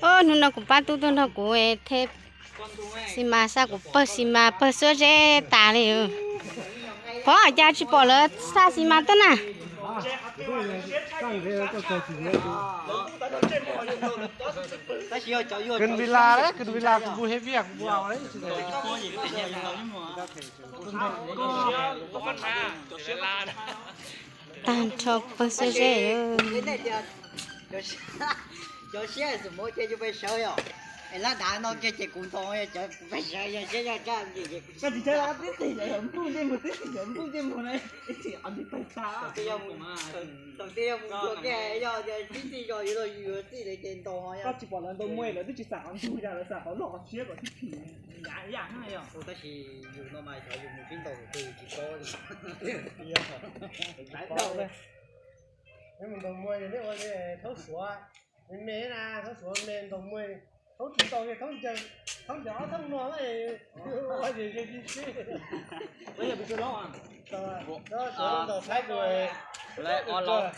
Hnub no kuv pab tub tuaj nrog kuv theb xi mas, xa kuv pawg xi mas pawg xuab zeb tas li. Pov cas tsis pom lawv xa xi mas tuaj na. Kws vila, kws vila kuv mus hev viaj kuv mus. Tag nrho pawg xuab zeb. Cov siab xus muv ces yus pes sawv yom, es lab dav no kiag ces kuv ntoo, cov kuv pes sawv yog siab yog tsaj. Thaum twg yog mus ntsuag kiag yog tias sib txij zog yuav luag yuav txij lawm ces ntoo. Koj tsis pom lawv ntoo muaj, lawv twb tsis xam qhov ntug, lawv xam qhov loj qhov tshiab kom sib phim. Nyav ib yam yog. Tab sis yus no mas xyov yus mus sib ntaus tus twg tsis paub li. Mus ntaus muag, nej ua thaub suav, me me na, thaub suav me ntaus muag, thaub tsis ntaus, thaub ncaws, thaub ncaws ob thaub no, ua ces sib sib. Ntaus saib tus, lawv ua los.